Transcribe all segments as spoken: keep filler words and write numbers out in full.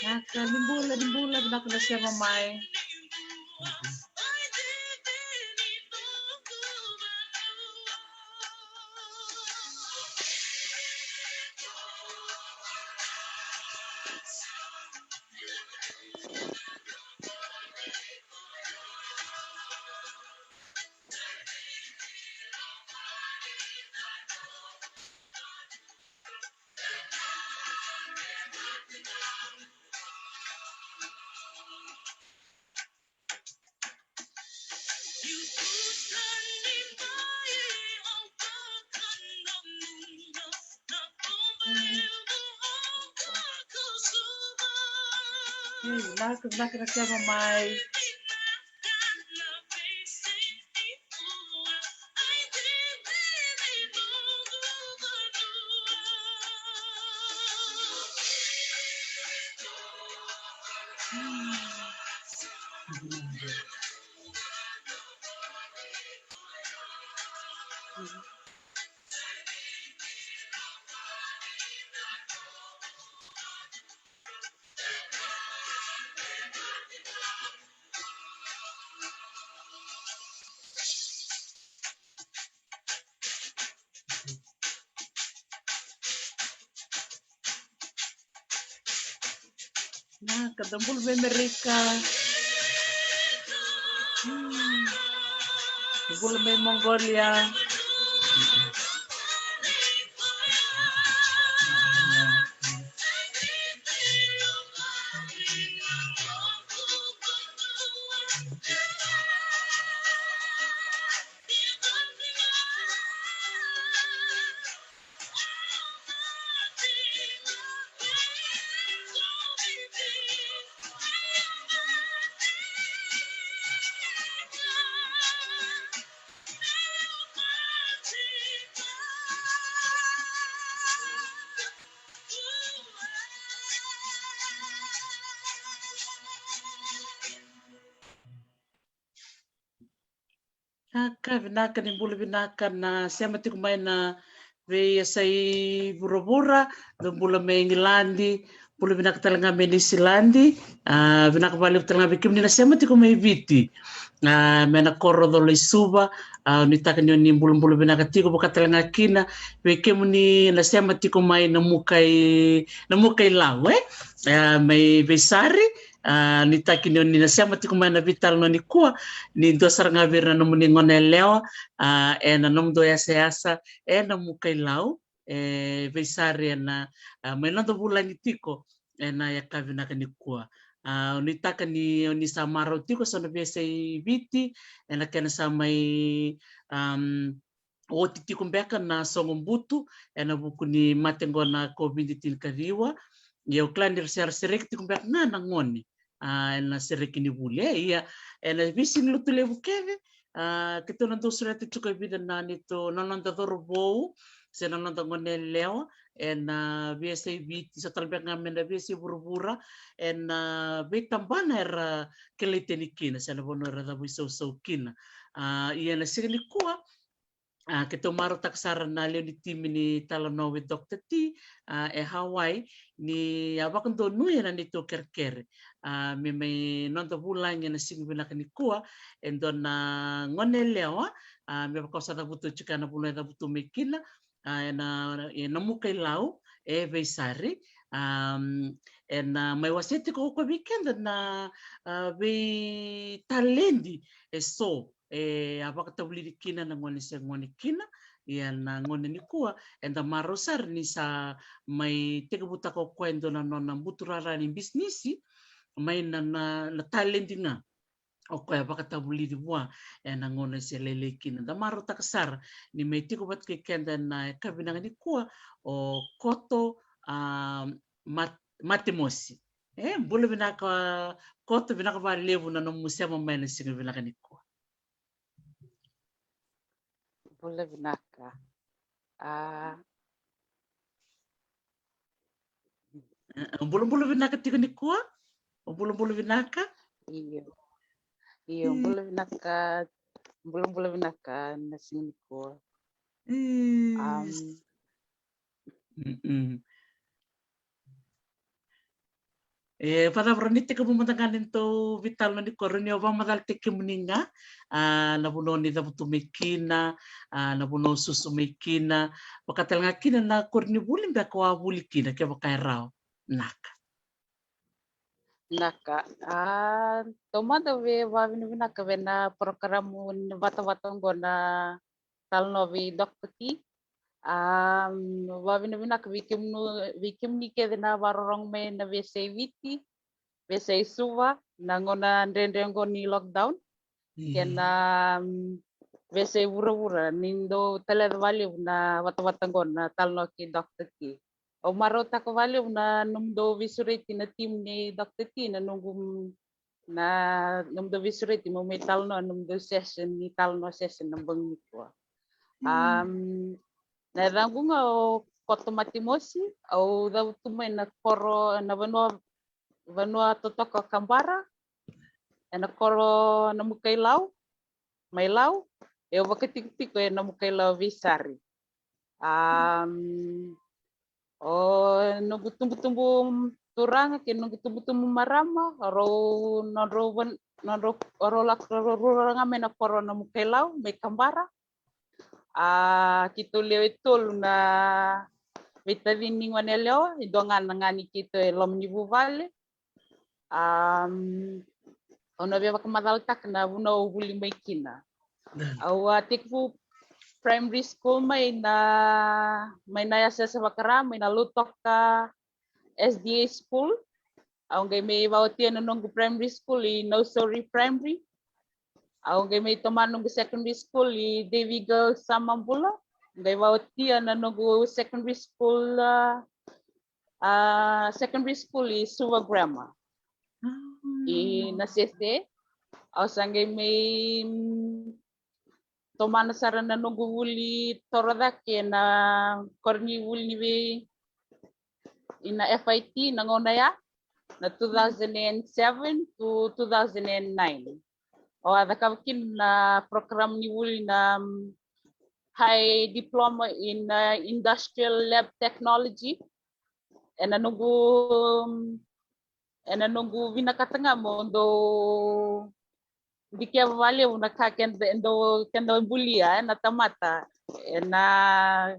Vinaka, ni bula, ni bula, vinaka na sema mai. Vinaka, vinaka na sema mai. Na ka da bula mai Amerika. Hmm. Da bula mai Mongolia. Vinaka, vinaka, ni bula vinaka na sema tiko mai na veiyasai vuravura, da bula mai Igiladi, bula vinaka tale ga mai Niusiladi. A, vinaka vakalevu tale ga vei kemuni na sema tiko mai Viti. A, mai na koro Colo i Suva, a, nuitaka ni oni bulabula vinaka tiko vaka tale ga kina vei kemuni na sema tiko mai Namuka i, Namuka i Lau, e? A, mai Veisari, a, nuitaki ni oni na sema tiko mai na veitalanoa nikua, ni dua sara ga vei ira na nomuni gone yalewa, a, ena nomudou yasayasa e Namuka i Lau, e Veisari, ena, a, mai noda vulagi tiko ena yakavi vinaka nikua. A, nuitaka ni oni sa marau tiko so na veiyasai Viti ena kena sa mai, am, oti tiko beka na sogo butu ena vuku ni mate qo na COVID tinikaciwa. Ia au kila ni ra se ra sereki tiko beka ga na gone, a, ena sereki ni vuli. E, ia, ena veisiga ni lotu levu kece, a, keitou na dau sureta tiko e vica na neitou, na noda cauravou se na noda gone yalewa ena veiyasai Viti, so tale beka ga mai na veiyasai vuravura, ena veitabana era kilai tani kina se na vanua era cavuisausau kina. A, ia ena siga nikua, a, keitou marautaka sara na lewe ni timi ni Talanoa with Doctor T, a, e Hawaii, ni a vakadonuya na neitou kerekere, a, me mai noda vulagi ena siga vinaka nikua e dua na gone yalewa, a, me vaka au sa cavuta tiko ena vanua e cavutu mai kina, a, ena, e Namuka i Lau e Veisari. Am, ena mai wasea tiko o koya vei keda na, a, veitaledi e so e a vakatavulici kina na gone se gone kina. Ia na gauna nikua eda marau sara ni sa mai tekivutaka o koya e dua na nona buturara ni bisinisi mai na, na, na taledi ga o koya vakatavulici vua ena gauna se lailai kina. Da marautaka sara ni mai tiko vata kei keda ena yakavi vinaka nikua o Koto, a, Mat-, Matemosi. E, bula vinaka Koto, vinaka vakalevu na nomu sema mai ena siga vinaka nikua. Bula vinaka. A, E, o bulabula vinaka tiko nikua? O bulabula vinaka? Io. Io, Mm. bula vinaka. Bulabula vinaka na siga nikua. Mm. Um, Mm-mm. E vakacava, rau ni tekivu mada ga ni tou veitalanoa nikua, rau ni o vakamacalataki kemuni ga, a, na vanua ni cavutu mai kina, a, na vanua o susu mai kina, vaka tale ga kina na koronivuli beka o a vuli kina, kevaka e rawa. Naka. Naka. A, taumada au via vakavinavinaka vei na porokaramu ni vatavata oqo na Talanoa vei Doctor T. A, vakavinavinaka vei kemuni, vei kemuni kece na vakarorogo mai na veiyasai Viti, veiyasai Suva, na gauna dredre oqo ni lockdown. Kei na, mm, veiyasai vuravura, ni dou taleca vakalevu na vatavata oqo na Talanoa kei Doctor T. Au marautaka vakalevu na nomudou veisureti na team ni Doctor T, na noqu, na nomudou veisureti meu mai talanoa, nomudou session ni talanoa session na bogi nikua. Um, na yacaqu ga o Koto Matimosi, au cavutu mai na koro, na vanua, vanua totoka o Kabara, ena koro Namukailau, mai Lau, e au vakatikotiko e Namukailau, Veisari. Um, o noqu tubutubu turaga kei noqu tubutubu marama, rau, nodrau van-, nodrau, rau lako, rau rua ga mai na koro Namukailau, mai Kabara. A, keitou lewe tolu na veitacini ni gone yalewa, e dua ga na gane keitou e loma ni vuvale. Um, au na via vakamacalataka na vanua au vuli mai kina. Au a tekivu primary school mai na, mai na yasayasa vaka Ra, mai na Lautoka S D A school. Au qai mai vakaotia na noqu primary school i Nausori Primary. Au qai mai tomana noqu secondary school i Davie Girls Samabula. Qai vakaotia na noqu secondary school, a, a, secondary school i Suva Grammar i Nasese. Au sa qai mai, mm, tomana sara na noqu vuli toro cake na koronivuli ni vei, ina F I T na gauna ya, na two thousand and seven to two thousand and nine. Au a cakava kina na program ni vuli na, mm, high diploma in, uh, industrial lab technology. Ena noqu, mm, ena noqu vinakata ga meu dau dikeva vakalevu na ka keda, e dau, keda bulia, e, na tamata. Ena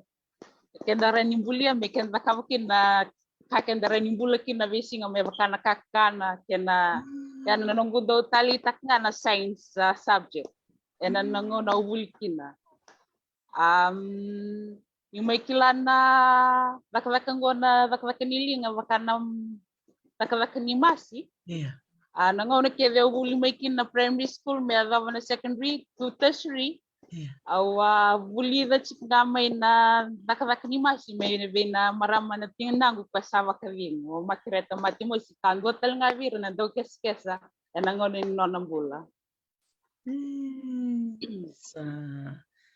keda rawa ni bulia me keda cakava kina na ka keda rawa ni bula kina veisiga, me vaka na kakana kei na, kei na noqu dau taleitaka ga na science, a, subject ena, na gauna au vuli kina. Um, niu mai kila na cakacaka qo na cakacaka ni liga, vaka na cakacaka ni masi. A, na gauna kece au vuli mai kina na primary school me yacova na secondary to tertiary, au a vulica tiko ga mai na cakacaka ni masi mai vei na marama na tinaqu ka sa vakacegu, o Makereta Matimosi, ka dua tale ga vei ira na daukesakesa ena gauna ni nona bula. Isa.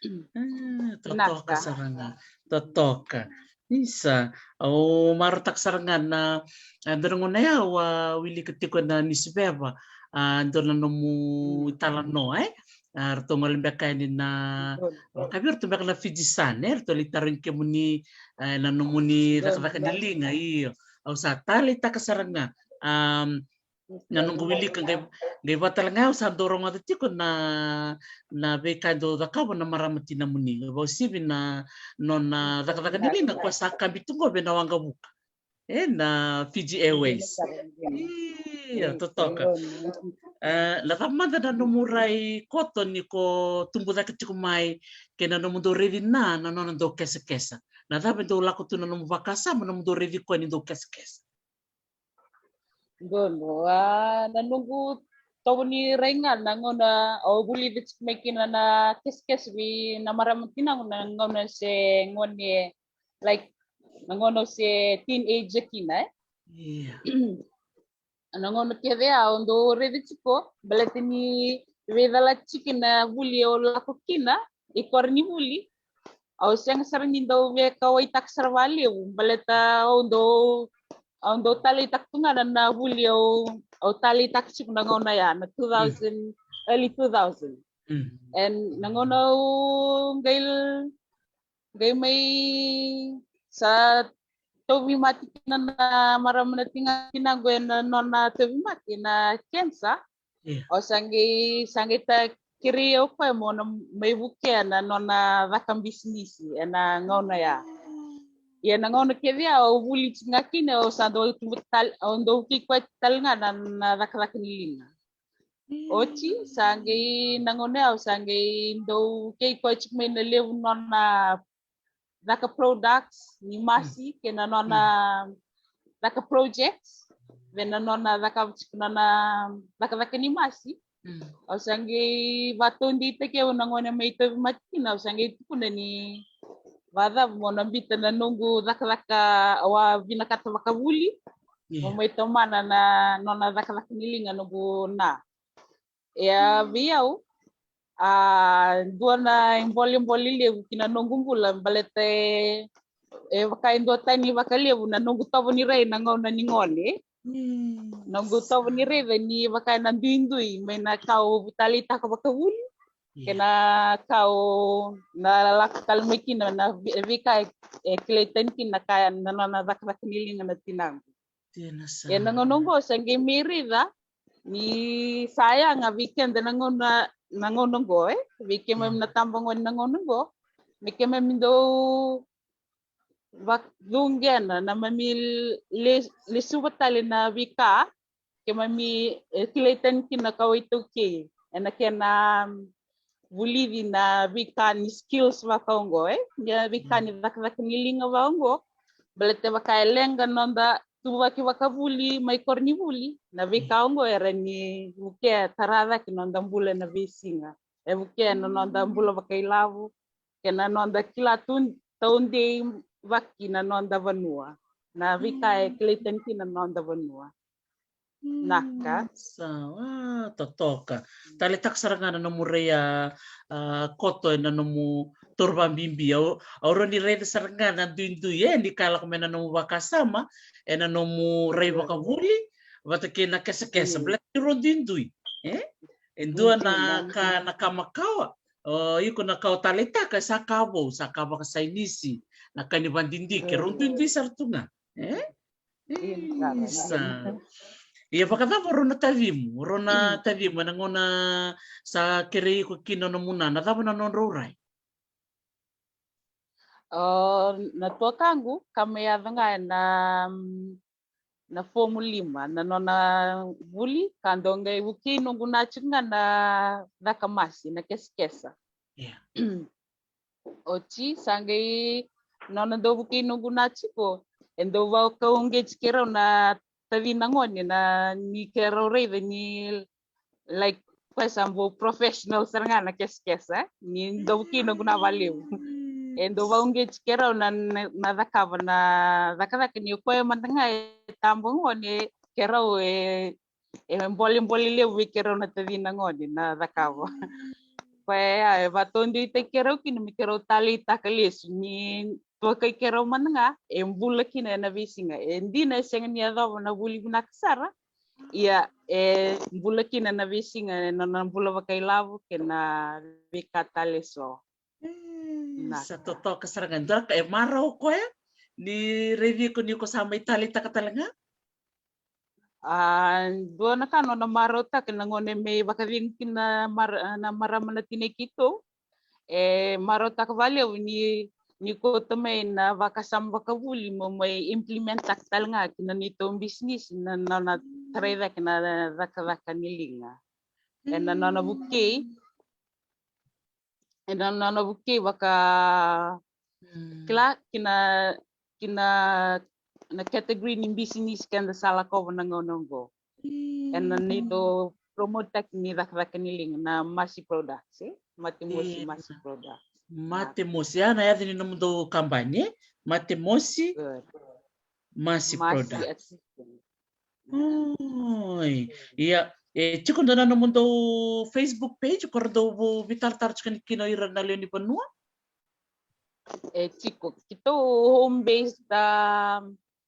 A, totoka sara ga. Totoka. Isa. Au marautaka sara ga na, a, dua na gauna ya au a wilika tiko ena niusiveva, a, dua na nomu italanoa, e? A, ratou gole beka yani na, vaka vei ratou beka na Fiji Sun, e? Ratou lai tarogi kemuni, e, na nomuni cakacaka ni liga, io. Au sa taleitaka sara ga. Um, na noqu wilika, qai, qai vaka tale ga au sa dau rogoca tiko na, na veika e dau cakava na marama tinamuni, vakauasivi na nona cakacaka ni liga ka sa kabi tu qo vei na waqavuka. E, na Fiji Airways. Io, totoka. E, na cava mada na nomu rai, Koto, ni ko tubu cake tiko mai, kei na nomudou raici na, na nona dau kesakesa? Na cava e dau lako tu na nomu vakasama, nomudou raici koya ni dau kesakesa? Donu, a, na noqu tovo ni rai ga na gauna au vulica tiko mai kina na kesakesa vei na marama tinaqu, na gauna se gone, like, na gauna se teenager kina, e? Na gauna kece au dau raica tiko, baleta ni veicala tiko na vuli au lako kina, i koronivuli, au sega sara ni dau veikauwaitaka sara vakalevu baleta au dau, au dau taleitaka tu ga na, na vuli au, au taleitaka tiko na gauna ya, na two thousand, early two thousand. And na gauna au qai, qai mai sa tauvimate kina na marama na tina, tinaqu ena nona tauvimate na cancer. Au sa qai, sa qai kerei au koya mo na mai vukea na nona caka bisinisi ena gauna ya. Ia na gauna kece ya au vuli tiko ga kina, au sa dau, au dau vukei koya tale ga na, na cakacaka ni liga. Oti sa qai na gauna ya au sa qai dau vukei koya tiko mai na levu nona caka products ni masi kei na nona caka projects, vei na nona caka tiko nona cakacaka ni masi. Au sa qai vakataudeitaki au na gauna mai tauvimate kina, au sa qai tukuna ni vakacava mo na biuta na noqu cakacaka au a vinakata vakavuli, mo mai tomana na nona cakacaka ni liga noqu na. Ia vei au, a dua na ibolebole levu ki na noqu bula baleta e, e vaka e duatani vakalevu na noqu tovo ni rai na gauna ni gone. Noqu tovo ni raica ni vaka ena duidui mai na ka au taleitaka vakavuli kei na ka au na lako tale mai kina na veika e kilai tani kina na ka na nona cakacaka ni liga na tinaqu. Ena gauna oqo sa qai mai raica ni sa yaga vei keda na gauna, na gauna oqo, e vei keimami na tabagone na gauna oqo, me keimami dau vakacugena na mami lesuva tale na veika keimami e kilai tani kina na kawa iTaukei ena kena vulici na veika ni skills vaka oqo, e na veika ni cakacaka ni liga vaka oqo. Baleta vaka e leqa noda tuvaki vakavuli mai koronivuli, na veika oqo era ni vukea tara cake noda bula ena veisiga, e vukea na noda bula vakailavo kei na noda kila tu taudei vaki na noda vanua, na veika e kilai tani kina na noda vanua. Naka. Sa totoka. Taleitaka sara ga na nomu rai a koto ena nomu taura vakabibi. Au, au rau ni raica sara ga na duidui e ni ka lako mai na nomu vakasama ena nomu rai vakavuli vata kei na kesakesa. Baleta ni rau duidui e, e dua na ka, na ka makawa. O iko na ka o taleitaka e sa ka vou, sa ka vakasainisi, na ka ni vadidike, rau duidui sara tu ga e. Isa. Ia vakacava rau na tacimu, rau na tacimu ena gauna sa kerei iko kina nomu na, na cava na nodrau rai? O na tuakaqu ka mai yaco ga ena na fomu lima na nona vuli ka dau qai vukei noqu na tiko ga na caka masi na kesakesa. Oti sa qai nona dau vukei noqu na tiko e dau vakauqeti keirau na tacina gone na ni keirau raica ni like koya sa bau professional sara ga na kesakesa ni dau vukei noqu na valevu. E dau vakauqeti keirau na, na, na cakava na cakacaka ni koya mada ga e taba gone keirau e e bolebole levu vei keirau na tacina gone na cakava. Koya e vakataudeitaki keirau kina me keirau taleitaka lesu ni tuakai keirau mada ga e bula kina ena veisiga. E dina e sega ni yacova na vuli vinaka sara, ia e bula kina na veisiga ena nona bula vakailavo kei na veika tale eso. Sa totoka sara ga. Dua na ka e marau o koya ni raici iko ni ko sa mai taleitaka tale ga? A dua na ka nona marautaka na gone me vakacegu kina na marama na tinai keitou. E marautaka valevu ni, ni kauta mai na vakasama vakavuli mo mai implementaka tale ga kina neitou bisinisi na nona tarai cake na cakacaka ni liga. Ena nona vukei ena nona vukei vaka kila kina, kina na category ni bisinisi keda sa lakova na gauna oqo. Ena neitou promote taki ni cakacaka ni liga na Masi Products e? Mate Mosi Masi Products. Mate Mosi, a na yaca ni nomudou kabani e? Mate Mosi Masi Products. Oi, ia E tiko dua na nomudou Facebook page ko ra dou vu- veitaratara tiko yani kina o ira na lewe ni vanua? E tiko, keitou home based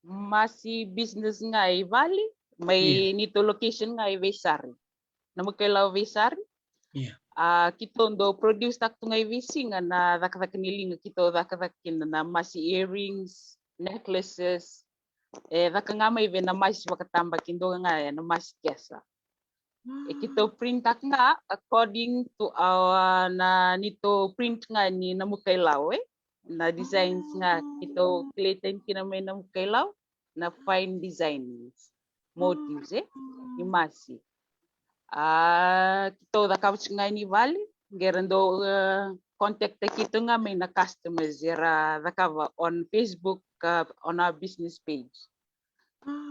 masi business ga i vale, mai neitou location ga i Veisari. Namuka-i-Lau, Veisari. A keitou dau produce taka tu ga i veisiga na cakacaka ni liga, keitou cakacaka kina na masi earrings, necklaces, e caka ga mai vei na masi vakatabaki, dua ga e na masi kesa. E keitou print taka ga according to our, na neitou print ga ni Namuka-i-Lau, e na designs ga keitou kilai tani kina mai Namuka-i-Lau, na fine designs, motifs, e ni masi. A keitou cakava tiko ga i vale, qai ra dau contact taki tu ga mai na customers era cakava on Facebook, on our business page.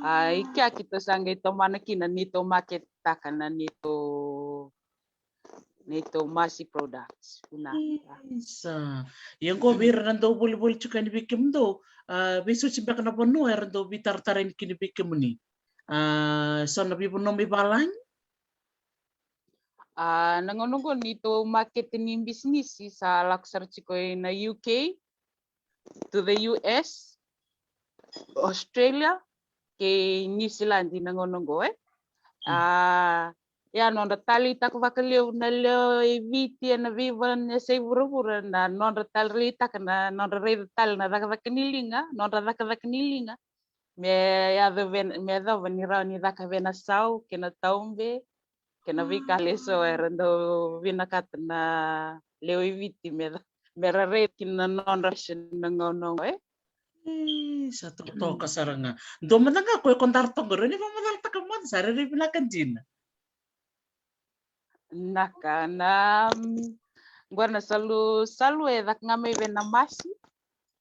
A i kea keitou sa qai tomana kina neitou market taka na neitou, neitou masi products. Isa. Ia qo vei ira na dau volivoli tiko yani vei kemudou, a veisoti beka na vanua era dau veitaratara yani kina vei kemuni. A so na veivanua mai valagi? A na gauna qo neitou market ni bisinisi sa lako sara tiko i na U K, to the U S, Australia, kei New Zealand na gauna qo, e. A ia nodra taleitaka vakalevu na lewe i Viti ena veivanua e sa i vuravura, na nodra taleitaka, na nodra raica tale na cakacaka ni liga, nodra cakacaka ni liga. Me yacova, me yacova ni rawa ni caka vei na sau kei na taube kei na veika eso era dau vinakata na lewe i Viti me ra raica kina na nodra fashion na gauna qo, e. Sa totoka sara ga. Dua mada ga ko e ko dara toka qori, ni vakamacalataka mada, sa rairai vinaka dina. Naka na qo na salusalu e caka ga mai vei na masi.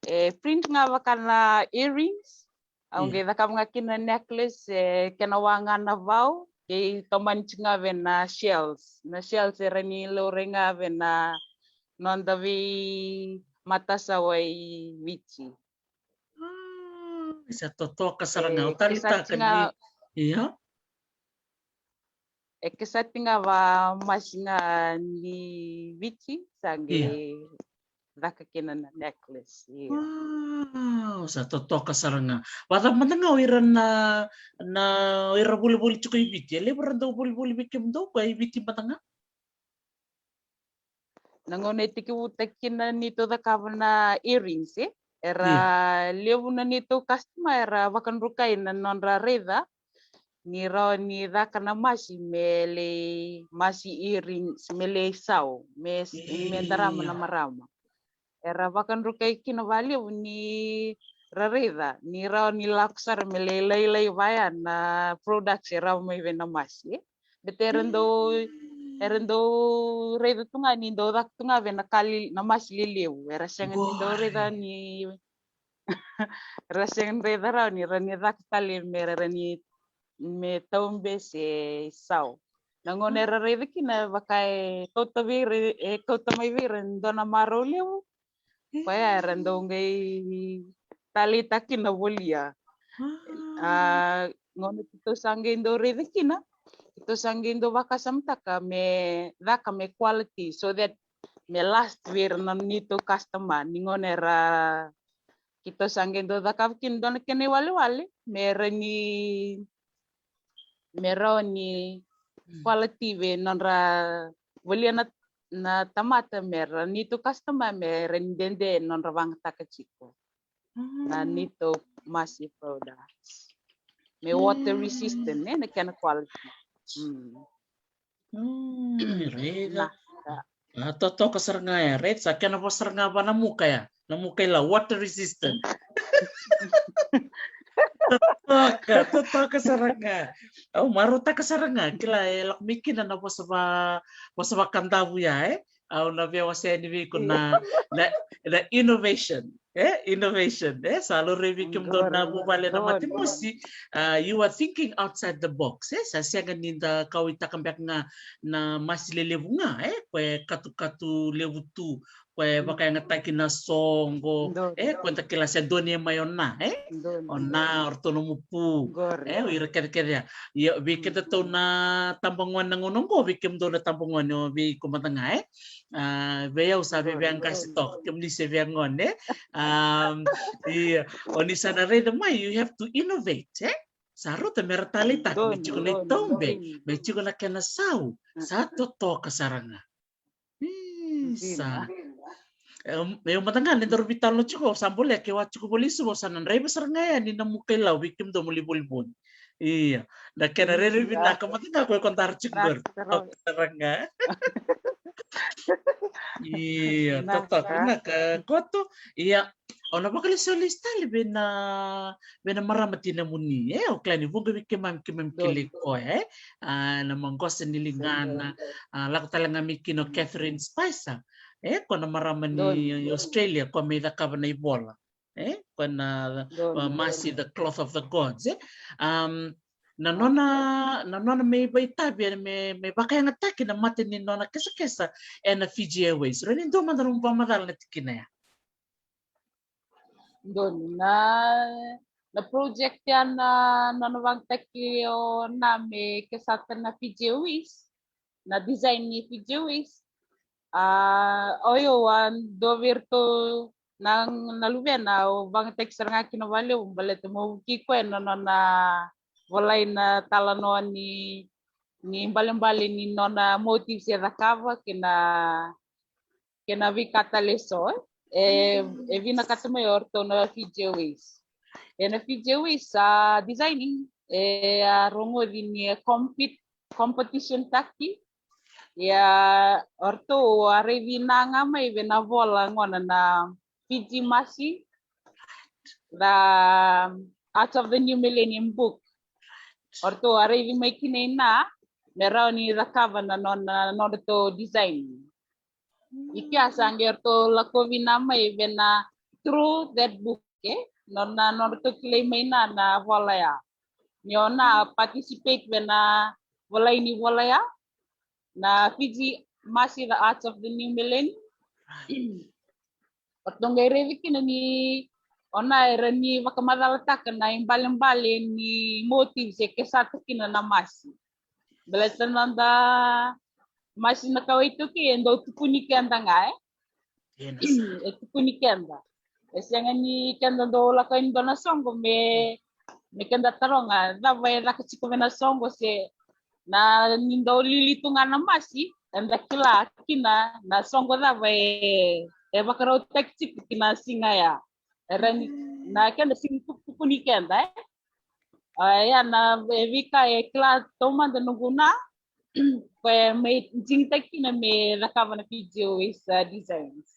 E print ga vaka na earrings, au qai cakava ga kina necklace, e kena wa ga na vau, qai tomani tiko ga vei na shells. Na shells era ni laurai ga vei na noda veimatasawa i Viti. Sa totoka sara ga, au taleitaka ni. Ia. E kesati ga va masi ga ni Viti sa qai caka kina na necklace. Ia. Sa totoka sara ga. Vacava mada ga o ira na, na o ira volivoli tiko i Viti? E levu era dau volivoli vei kemudou ko i Viti mada ga? Na gauna e tekivutaki kina neitou cakava na earrings, e, era levu na neitou customer era vakadrukai na nodra raica ni rawa ni caka na masi me lai masi earrings, me lai sau, me, me darama na marama. Era vakadrukai kina valevu ni ra raica ni rawa ni lako sara me lai lailai vaya na products e rawa mai vei na masi, e. Bete era dau, era dau raica tu ga ni dau caka tu ga vei na ka li-, na masi lelevu. Era sega ni dau raica ni, era sega ni raica rawa ni ra ni caka tale me ra ni, me taube se sau. Na gauna era raica kina vaka e kauta vei ira, e kauta mai vei ira e dua na marau levu. Koya era dau qai taleitaka kina volia. A gauna keitou sa qai dau raica kina, keitou sa qai dau vakasamataka me caka me quality, so that me last vei ira na neitou customer. Ni gauna era, keitou sa qai dau cakava kina dua na kena iwalewale me ra ni, me rawa ni quality vei nodra, volia na, na tamata me ra neitou customer me ra ni dede nodra vagataka tiko na neitou masi products. Me water resistant, e, na kena quality. Raica. A totoka sara ga ya, raica, sa kena vosa sara ga va Namuka ya. Namuka-i-Lau, water resistant. Totoka, totoka sara ga. Au marautaka sara ga, kila e lako mai kina na vosa va, vosa va Kadavu ya, e. Au na via wasea yani vei iko na, na, na innovation, e, innovation, e. Sa laurai vei kemudou na vuvale na Matemosi, a, you are thinking outside the box, e. Sa sega ni da kauwaitaka beka ga na masi lelevu ga, e, koya e katukatu levu tu, ko e vakayagataki na soqo, e, ko da kila se dua ni e mai o Na, e? O Na, o ratou nomu pu, e, o ira kecekece ya. Ia vei kedatou na tabagone na gauna oqo, vei kemudou na tabagone, o vei iko mada ga, e? A, vei au sa via qase toka, kemuni se via gone, e? A, ia, o ni sa na raica mai, you have to innovate, e? Sa rauta me ra taleitaka, me tiko na itaube, me tiko na kena sau, sa totoka sara ga. Isa. Meu mada ga ni daru veitalanoa tiko, sa bolea ke wa tiko voli Suva, sa na draiva sara ga yani na muka ilau vei kemudou mo livolivoli. Ia, na kena rairai vinaka mada ga ko e ko daru tiko daru sara ga. Ia, totoka vinaka Koto. Ia, o na vakalesulesu tale vei na, vei na marama tinamuni, e, o kila ni vuqa vei keimami, keimami kilai koya, e, a, na maqosa ni ligana, a, lako tale ga mai kina o Catherine Spicer, e, ko na marama ni Australia, ko mai cakava na ivola, e, ko na, a, masi, the cloth of the gods, e. Am, na nona, na nona me vakaitavi, e, me, me vakayagataki na mata ni nona kesakesa ena Fiji Airways. Rawa ni dua mada nomu vakamacala na tikina ya? Donu na, na project ya na, na nona vagataki o Na me kesata na Fiji Airways, na design ni Fiji Airways. A, o yau a dua vei iratou na, na luvena au vagataki sara ga kina vakalevu baleta meu vukei koya na nona volai na talanoa ni, ni balebale ni nona motifs e cakava kei na kei na veika tale eso, e, e vinakata mai o ratou na Fiji Airways. E na Fiji Airways, a, designing, e a rogoci ni e compete, competition taki. Ia o ratou a raici Na ga mai vei na vola gona na Fiji Masi, The Art of the New Millennium book. O ratou a raici mai kina i Na me rawa ni cakava na nona, na nodratou design. I kea sa qai ratou lakovi Na mai vei Na through that book, e? Nona, nodratou kilai mai Na na vola ya. Ni o Na participate vei na volai ni vola ya, na Fiji Masi, The Arts of the New Millennium. O ratou qai raica kina ni o Na era ni vakamacalataka na ibalebale ni motifs e kesata kina na masi. Baleta na noda masi na kawa iTaukei e dau tukuni keda ga, e? E tukuni keda. E sega ni keda dau lako yani dua na soqo me, me keda taroga cava e caka tiko vei na soqo, se na ni dau lili tu ga na masi eda kila kina na soqo cava e, e vakarautaki tiko ki na siga ya. Era ni, na keda sega ni tukutukuni keda, e? A, ia na, e veika e kila taumada noqu Na, koya me digitaki kina me cakava na Fiji Airways, a, designs.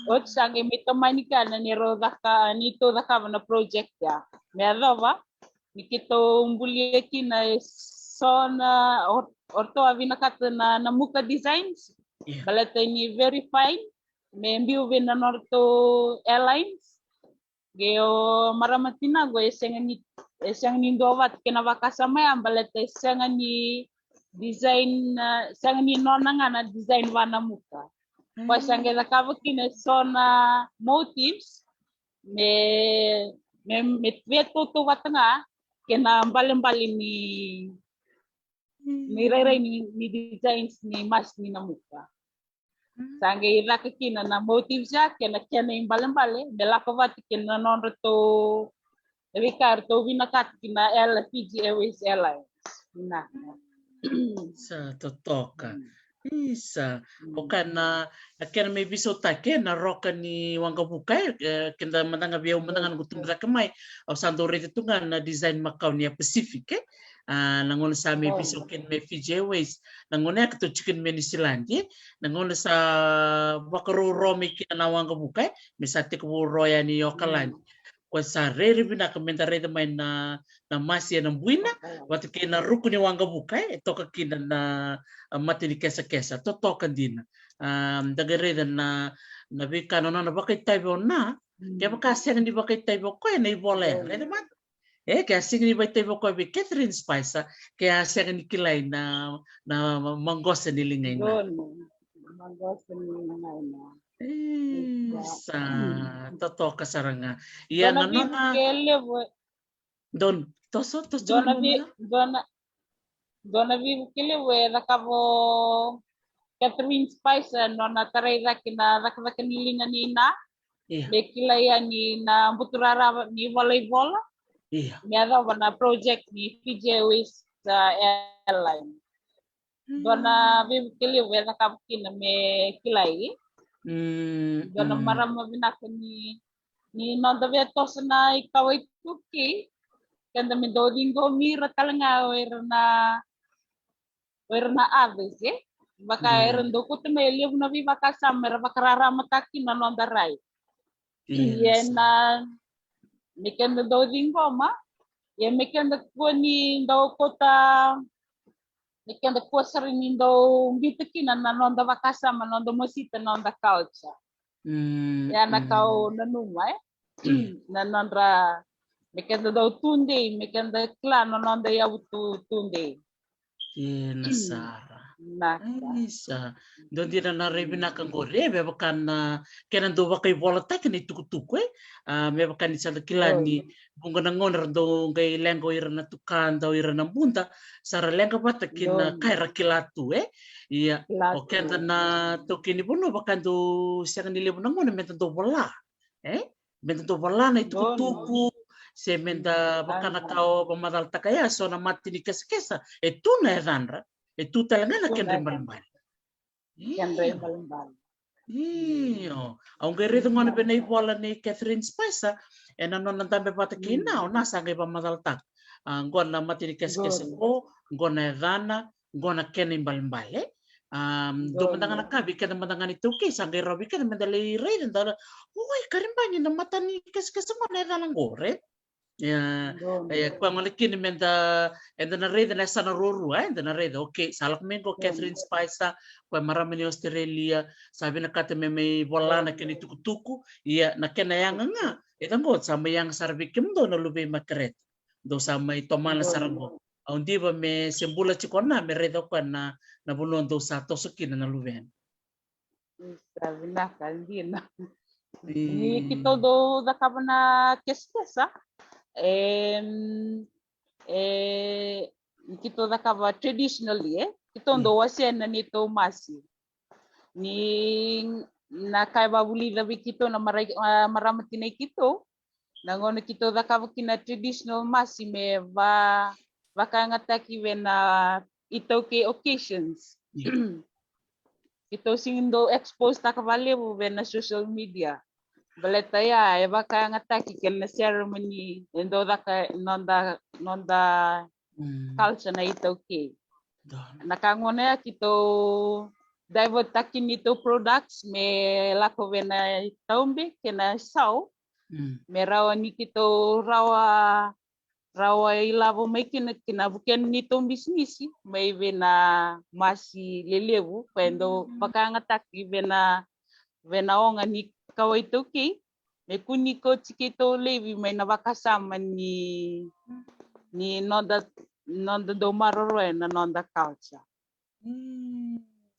Oti sa qai me tomani kina ni rau caka, ni tou cakava na project ya. Me yacova ni keitou bulia kina e so na, o, o ratou a vinakata na, na muka designs. Baleta ni very fine, me biu vei na nodratou airlines. Qai o marama tina qo e sega ni, e sega ni duavata kei na vakasama ya baleta e sega ni design, a, sega ni nona ga na design va na muka. Koya sa qai cakava kina e so na motifs me, me, me veitautauvata ga kei na balebale ni, ni rairai ni, ni designs ni masi ni na muka. Sa qai caka kina na motifs ya kei na kena ibalebale me lako vata kei na nodratou, na veika eratou vinakata kina Air Fiji Airways Airlines. Vinaka. Sa totoka. Isa. O koya na, na kena me veisautaki na roka ni waqavuka, e, keda mada ga, vei au mada ga noqu tubu cake mai, au sa dau raica tu ga na design makawa ni Air Pacific, e? A, na gauna sa me veisau kina me Fiji Airways, na gauna ya keitou tiko kina me Niusiladi, e? Na gauna sa vakarau ro mai kina na waqavuka, e? Me sa tekivu ro yani i Okaladi. Koya sa rairai vinaka meda raica mai na, na masi ena buina vata kei na ruku ni waqavuka, e? E toka kina na, a, mata ni kesakesa, totoka dina. A, da qai raica na, na veika na nona vakaitavi o Na, kevaka sega ni vakaitavi o koya na ivola ya, raica mada. E, ke a sega ni vakaitavi o koya vei Catherine Spicer, ke a sega ni kilai na, na maqosa ni liga i Na. Magosa ni maina. Isa, totoka sara ga. Ia na nona kelevu. Don, toso, toso dua na vi, dua na, dua na vivu kelevu e cakava o Catherine Spicer, nona tarai cake na cakacaka ni liga ni na. Ia. Me kilai yani na buturara ni vola i vola. Ia. Me yacova na project ni Fiji Airways, uh, Airline. Dua na vivu kelevu e cakava kina me kilai. Dua na marama vinaka ni, ni noda via toso na ikawa iTaukei. Keda me dau ciqomi ira tale ga o ira na, o ira na others, e? Vaka era dau kauta mai e levu na veivakasama era vakararamataka kina na noda rai. Ia na me keda dau ciqoma, ia me keda kua ni dau kauta, me keda kua sara ni dau biuta kina na noda vakasama, noda mosita, noda culture. Ia na kau nanuma, e? Na nodra, me keda dau tudei, me keda kila na noda yavu tu, tudei. Ena sara. Isa. Dua dina na rai vinaka qori, e, me vaka na kena dau vakaivolataki na itukutuku, e. A, me vaka ni sa da kila ni vuqa na gauna ra dau qai leqa o ira na tukada, o ira na buda, sa ra leqa vata kina ka era kila tu, e. Ia, o keda na taukei ni vanua vaka dau sega ni levu na gauna me da dau vola, e. Me da dau vola na itukutuku, se me da vaka na ka o vakamacalataka ya, so na mata ni kesakesa e tu na yacadra, e tu tale ga na kedra ibalebale. Io. Au qai raica gona vei na ivola nei Catherine Spicer ena nona dabe vata kei na, o na sa qai vakamacalataka. A, qo na mata ni kesakesa qo, qo na yacana, qo na kena ibalebale. A, dua mada ga na ka vei keda mada ga ni taukei, sa qai rawa vei keda me da lai raica, da lai, oi, karibagi, na mata ni kesakesa qo na yacana qo, right? Ia, ia, koya gona kina me da, eda na raica na yasana ruarua, e, eda na raica, okay, sa lako mai qo Catherine Spicer, koya marama ni Australia, sa vinakata me mai vola na kena itukutuku, ia, na kena yaga ga, e da qo, sa mai yaga sara vei kemudou na luvei Makereta. Dou sa mai tomana sara qo. Au diva me se bula tiko na, me raica o koya na, na vanua dou sa toso kina na luvena. Isa, vinaka dina. Ni keitou dau cakava na kesakesa, e, e, ni keitou cakava traditionally, e, keitou dau wasea na neitou masi. Ni na ka e vakavulica vei keitou na mara-, a, marama tinai keitou, na gauna keitou cakava kina traditional masi me va-, vakayagataki vei na iTaukei occasions. Keitou sega ni dau expose taka vakalevu vei na social media. Baleta ya e vakayagataki kei na ceremony e dau caka noda, noda culture na iTaukei. Na ka gona ya keitou divert taki neitou products me lako vei na taube kei na sau, me rawa ni keitou rawa, rawa ilavo mai kina, kina vukea neitou bisinisi mai vei na masi lelevu, koya e dau vakayagataki vei na, vei na oga ni kawa iTaukei, me kua ni kauti keitou laivi mai na vakasama ni, ni noda, noda dau maroroya na noda culture.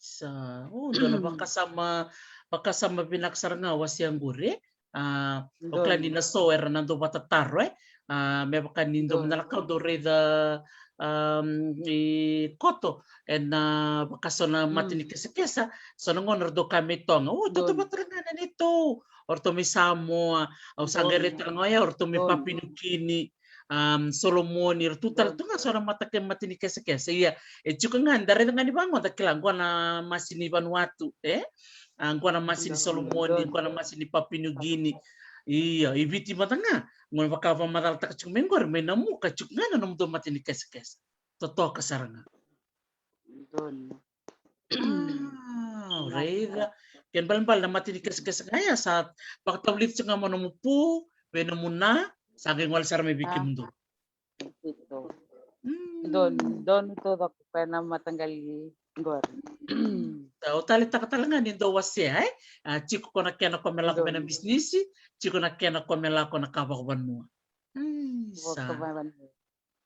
Isa, o, dua na vakasama, vakasama vinaka sara ga wasea qori, e. A, o kila ni na so era na dau vakatataro, e. A, me vaka ni dau mada na ka au dau raica, a, i koto, ena vaka so na mata ni kesakesa, so na gauna ra dau kaya mai Toga, o, tautauvata ga na neitou, o ratou mai Samoa, au sa qai raica tale ga oya, o ratou mai Papua New Guinea, a, Solomoni, ra tu tale tu ga so na mata ke, mata ni kesakesa. Ia, e tiko ga, da raica ga ni vaqo da kila, qo na masi ni Vanuatu, e? A, qo na masi ni Solomoni, qo na masi ni Papua New Guinea. Ia, i Viti mada ga, qo na vakavakamacalataka tiko mai qori, mai Namuka, tiko ga na nomudou mata ni kesakesa. Totoka sara ga. A, raica. Kena ibalebale na mata ni kesakesa ga ya sa vakatavulica tiko ga mai nomu pu, vei nomu na, sa qai gole sara mai vei kemudou. Donu, donu taucoko koya na mataqali qori. Sa, au taleitaka tale ga ni dau wasea, e? A, tiko ko na kena ko me lako mai na bisinisi, tiko na kena ko me lako na ka vakavanua. Isa.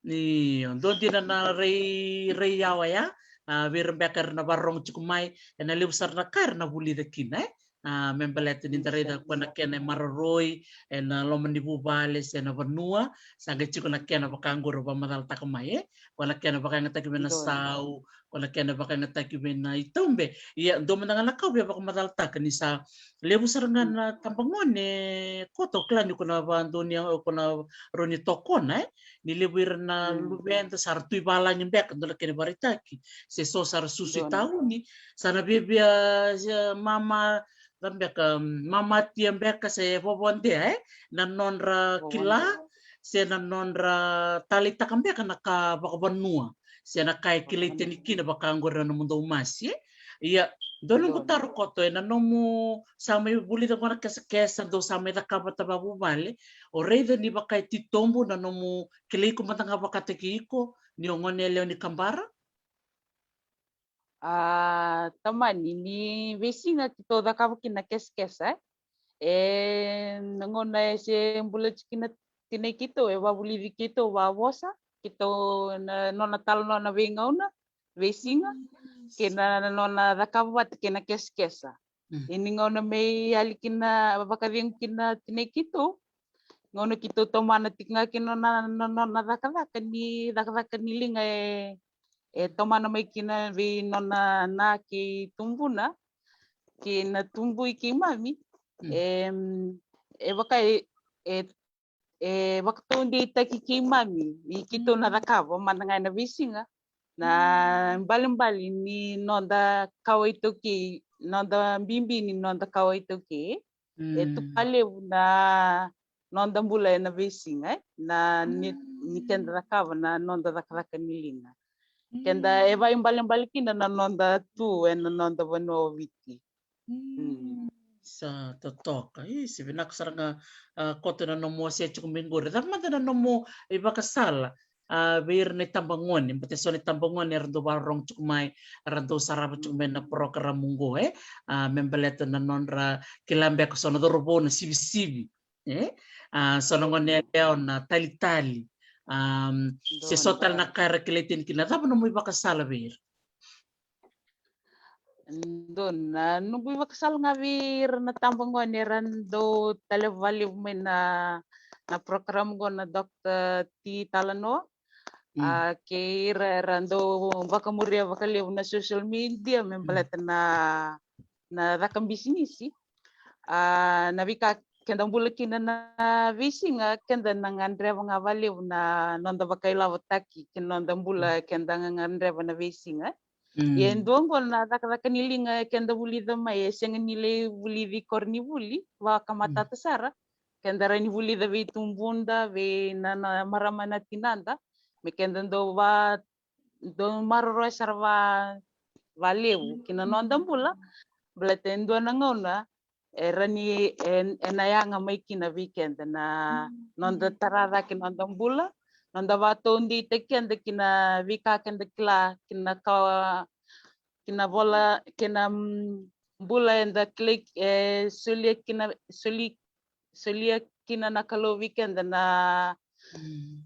Io, dua dina na rai, rai yawa ya. A, vei ira beka era na vakarorogo tiko mai, ena levu sara na ka era na vulica kina, e? A, me baleta ni da raica ko na kena e maroroi ena loma ni vuvale se na vanua, sa qai tiko na kena vaka qori au vakamacalataka mai, e? Ko na kena vakayagataki vei na sau, ko na kena vakayagataki vei na itaube. Ia, dua mada ga na ka au via vakamacalataka ni sa levu sara ga na tabagone, koto, au kila ni ko na vadua ni, ko na rawa ni tokona, e? Ni levu ira na luveda sa ra tu i valagi beka, dua na kena ivakaraitaki. Se so sa ra susu i tauni, sa na viavia, se mama, da beka, mamatia beka se vovodea, e? Na nodra kila, se na nodra taleitaka beka na ka vakavanua, se na ka e kilai tani kina vaka qori na nomudou masi, e? Ia, dua noqu taro koto, ena nomu, sa mai vulica qo na kesakesa, dou sa mai cakava vata vakavuvale, o raica ni vaka e titobu na nomu kilai iko mada ga vakataki iko, ni o gone yalewa ni Kabara? A, tamani, ni veisiga keitou cakava kina kesakesa, e? E, na gauna e se bula tiko kina tinai keitou, e vavulici keitou vakavosa, keitou na nona talanoa na veigauna, veisiga, kei na, na nona cakava vata kei na kesakesa. Ia ni gauna me yali kina, vakacegu kina tinai keitou, gauna keitou tomana tiko ga kina na, na, na nona cakacaka ni, cakacaka ni liga e, e tomana mai kina vei nona na kei tubuna, kei na tubui keimami. E, e vaka e, e, e vakataudeitaki keimami ni keitou na cakava mada ga ena veisiga na ibalebale ni noda kawa iTaukei, noda bibi ni noda kawa iTaukei. E tu vakalevu na noda bula ena veisiga, e? Na ni, ni keda cakava na noda cakacaka ni liga. Keda e vakaibalebale kina na noda tu ena noda vanua o Viti. Sa totoka. I, se vinaka sara ga, a, koto na nomu wasea tiko mai qori. Cava mada na nomu ivakasala, a, vei ira na itabagone, baleta so na itabagone era dau vakarorogo tiko mai, era dau sarava tiko mai na porokaramu qo, e? A, me baleta na nodra kila beka so na cauravou na sivisivi, e? A, so na gone yalewa na talitali. A, se so tale na ka era kilai tani kina, cava nomu ivakasala vei ira? Dua na noqu ivakasala ga vei ira na tabagone era dau taleva vakalevu mai na, na program qo na Doctor T Talanoa. A, kei ira era dau vakamuria vakalevu na social media me baleta na, na caka bisinisi. A, na veika keda bula kina na veisiga, keda na gadreva ga vakalevu na noda vakailavotaki kei na noda bula keda ga gadreva na veisiga. Ia e dua oqo na cakacaka ni liga keda vulica mai, e sega ni lai vulici koronivuli vakamatata sara. Keda rawa ni vulica vei tubuda, vei na, na marama na tinada, me keda dau va, dau maroroya sara va, valevu ki na noda bula. Baleta e dua na gauna e rawa ni e, e na yaga mai kina vei keda na noda tara cake noda bula, noda vakataudeitaki keda ki na veika keda kila, ki na kawa, ki na vola, ki na, mm, bula eda kilai, e, solia kina, soli, solia kina na Kalou vei keda na,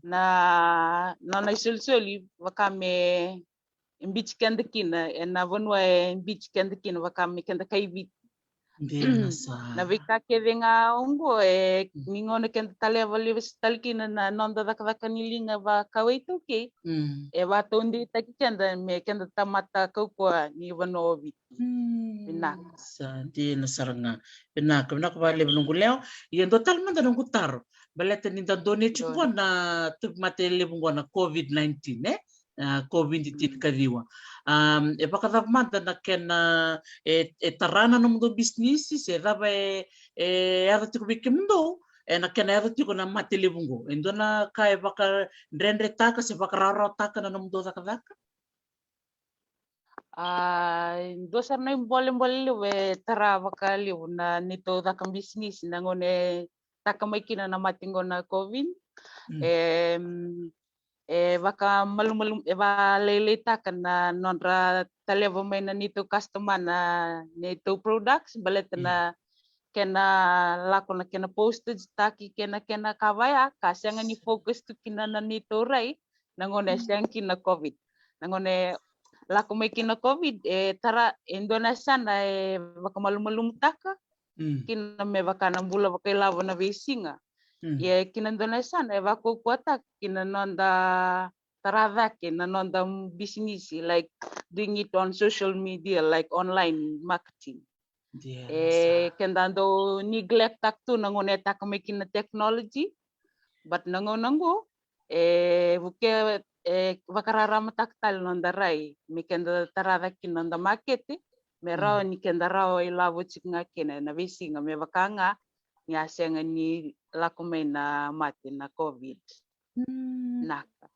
na, na nona isolisoli vaka me e biuti keda kina, e na vanua e biuti keda kina, vaka me keda kai Viti. Dina sara. Na veika kece ga oqo, e, ni gauna keda taleva lesu tale kina na noda cakacaka ni liga vakaiTaukei, e vakataudeitaki keda me keda tamata kaukauwa ni vanua o Viti. Vinaka. Sa dina sara ga. Vinaka, vinaka vakalevu noqu lewa. Ia dua tale mada noqu taro. Baleta ni da donuya tiko na tauvimate levu qo na COVID nineteen, e? A, COVID tinikaciwa. A, e vakacava mada na kena, e, e tara na nomudou bisinisi, se cava e, e yaco tiko vei kemudou, e na kena yaco tiko na mate levu qo? E dua na ka e vakadredretaka se vakarawarawataka na nomudou cakacaka? A, dua sara na ibolebole levu e tara vakalevu na neitou caka bisinisi na gauna e taka mai kina na mate qo na COVID. E, e vakamalumalumu, e vakalailaitaka na nodra taleva mai na neitou customer na neitou products, baleta na kena lako na kena postage taki kei na kena ka vaya, ka sega ni focus tu kina na neitou rai na gauna e sega kina na COVID. Na gauna e lako mai kina COVID, e tara, e dua na yasana e vakamalumalumutaka kina me vaka na bula vakailavo na veisiga. Ia e kina dua na yasana e vakaukauataka kina noda tara cake na noda bisinisi, like doing it on social media, like online marketing. E keda dau neglect taka tu na gauna e taka mai kina technology, but na gauna oqo e vuke, e vakararamataka tale noda rai me keda tara cake kina noda makete, me rawa ni keda rawa ilavo tiko ga kina na veisiga me vaka ga ni a sega ni lako mai na mate na COVID. Naka.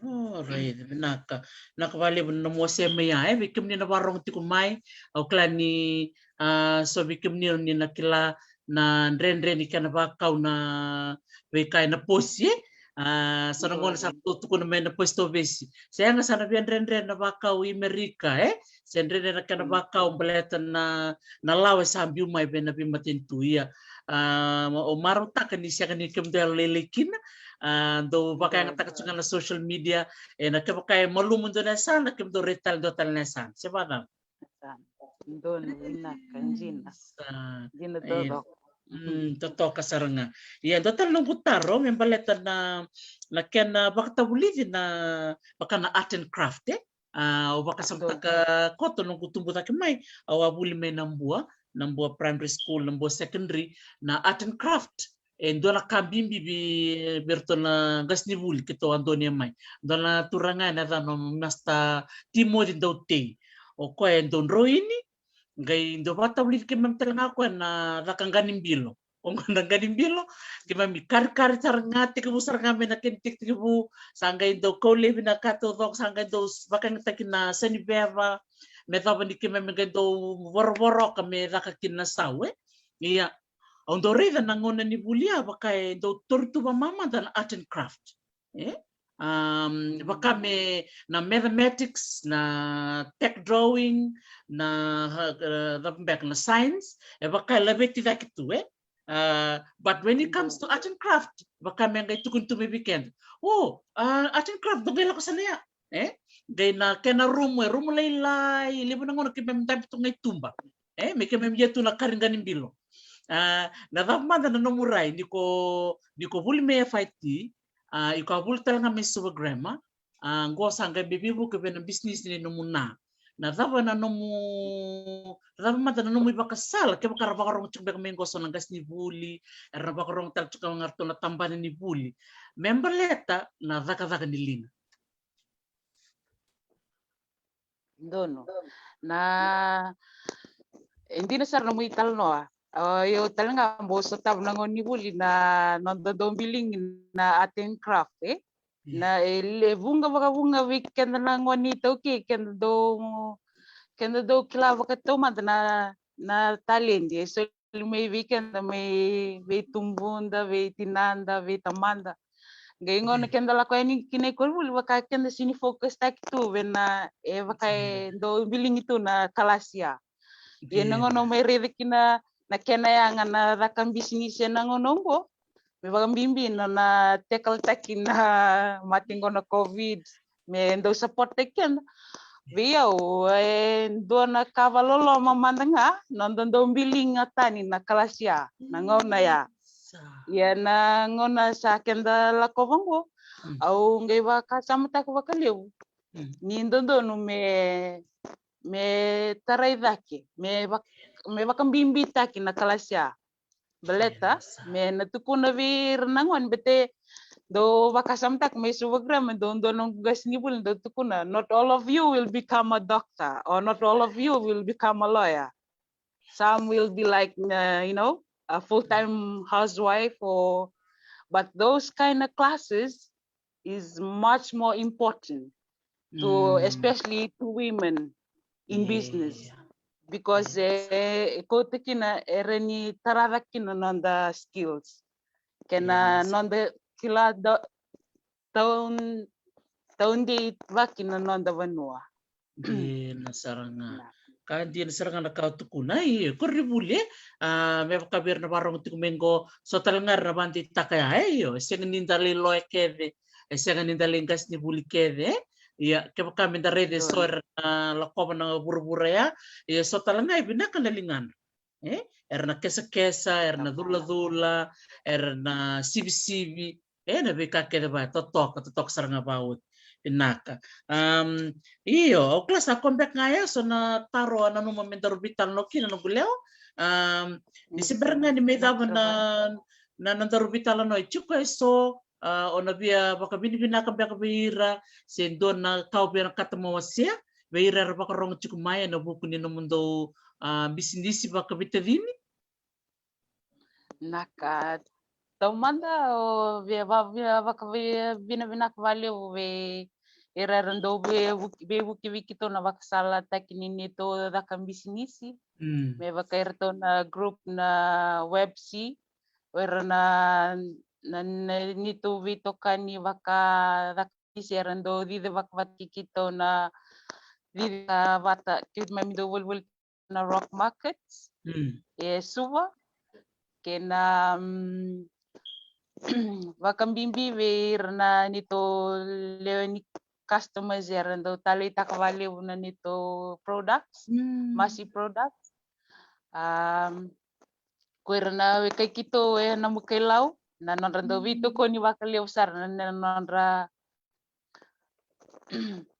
Alright, vinaka. Vinaka vakalevu na nomu wasea mai ya, e, vei kemuni na varogo tiko mai, au kila ni, a, so vei kemuni ni na kila na dredre ni kena vakau na veika ena posi, e. A, sa na gauna sa ratou tukuna mai na posi tovesi. Sega, sa na via dredre na vakau i Merika, e. Se dredre na kena vakau baleta na, na lawa e sa biu mai vei na veimatanitu, ia. A, o marautaka ni sega ni kemudou yalolailai kina, a, dou vakayagataka tu ga na social media, e, na kevaka e malumu dua na yasana, kemudou rai tale dua tale na yasana. Se vacava? Donu, vinaka, dina. Dina totoka. Totoka sara ga. Ia, dua tale noqu taro me baleta na, na kena vakatavulici na vaka na art and craft, e. A, au vakasamataka koto noqu tubu cake mai, au a vuli mai na Bua, na Bua Primary School, na Bua Secondary, na art and craft e dua na ka bibi vei, vei iratou na qasenivuli keitou a donuya mai. Dua na turaga ena yacana o Master Timothy Dautei. O koya e dau droini, qai dau vakatavulici keimami tale ga o koya na caka qa ni bilo. O koya na qa ni bilo, keimami karikari sara ga, tekivu sara ga mai na kena tekitekivu, sa qai dau kau laivi na ka taucoko, sa qai dau vakayagataki na sa ni veva, me cava ni keimami qai dau vorovoroka me caka kina na sau, e. Ia, au dau raica na gauna ni vuli ya vaka e dau tauri tu vakamamada na art and craft, e. Um, vaka me na mathematics, na tech drawing, na, uh, cava beka na science, e vaka e laveti cake tu, e. Uh, but when it comes to art and craft, vaka me qai tukuni tu mai vei keda, o, uh, art and craft dou qai lako sara ya, e. Qai na kena rumu, e rumu lailai, levu na gauna keimami dabe tu ga i tuba, e, me keimami ia tu na kari qa ni bilo. A, na cava mada na nomu rai ni ko, ni ko vuli mai F I T, a, iko a vuli tale ga mai Suva Grammar, a, qo sa qai mai veivuke vei na bisinisi ni nomu na. Na cava na nomu, na cava mada na nomu ivakasala, kevaka ra vakarogo tiko beka mai qo so na qasenivuli, era na vakarogo tale tiko ga ratou na tabana ni vuli, me baleta na cakacaka ni liga? Donu. Na, e dina sara na nomu italanoa. O, io tale ga, bau sotava na gauna ni vuli na noda dau biligi na art and craft, e? Na, e le vuqa vakavuqa vei keda na gone iTaukei, keda dau, keda dau kila vakataumada na, na taledi e soli mai vei keda, mai vei tubuda, vei tinada, vei tamada. Qai gauna keda lako yani kina i koronivuli, vaka keda sega ni focus taki tu vei na, e vaka e dau biligi tu na kalasi ya. Ia na gauna mai raica kina na kena yaga na caka bisinisi ena gauna oqo, me vakabibi na, na tackle taki na mate qo na COVID, me dau support taki keda. Vei au, e dua na ka vakaloloma mada ga, noda dau biligi ga tani na kalasi ya, na gauna ya. Ia na gauna sa keda lakova qo, au qai vakasamataka vakalevu ni dodonu me, me tarai cake, me vak-, me vakabibitaki na kalasi ya. Baleta me na tukuna vei ira na gone, baleta dau vakasamataka mai Suva Grammar, dau dua noqu qasenivuli dau tukuna, not all of you will become a doctor, or not all of you will become a lawyer. Some will be like, uh, you know, a full-time housewife, or, but those kind of classes is much more important to, especially to women in business, because e, e kauta kina, e rawa ni tara cake kina noda skills kei na noda kila, taun, taudei vaki na noda vanua. Dina sara ga. Ka dina sara ga na ka o tukuna. Io, koronivuli, e, a, me vaka vei ira na varogo tiko mai qo, so tale ga era na vakadeitaka ya, e, io, e sega ni da lai loya kece, e sega ni da lai qasenivuli kece, e. Ia, kevaka me da raica eso era na lakova na vuravura ya, ia eso tale ga e vinaka na ligana. E? Era na kesakesa, era na culacula, era na sivisivi. E, na veika kece va, totoka, totoka sara ga vakaoti. Vinaka. Am, io, au kila sa ko beka ga eso na taro a nanuma me daru veitalanoa kina, noqu lewa. Am, ni se bera ga ni mai cava na, na, na daru veitalanoa e tiko eso, a, o na via vakavinavinaka beka vei ira, se dua na ka o vinakata mo wasea vei ira era vakarogo tiko mai ena vuku ni nomudou, a, bisinisi vakaveitacini? Na ka taumada, o via va-, via vakavinavinaka vakalevu vei ira era dau veivuke, veivuke vei keitou na vakasalataki ni neitou caka bisinisi. Mm. Me vaka iratou na group na Web C, o ira na, na, na neitou veitokani vakacaka bisinisi era dau cici vakavata kei keitou na cici vakavata kei mai me dau volivoli na Rock Market, mm, e Suva, kei na, mm, vakabibi vei ira na neitou lewe ni customers era dau taleitaka vakalevu na neitou products, mm, Masi products. Am, ko ira na wekai keitou e Namuka-i-Lau, na nodra dau, mm, veitokoni vakalevu sara na, na nodra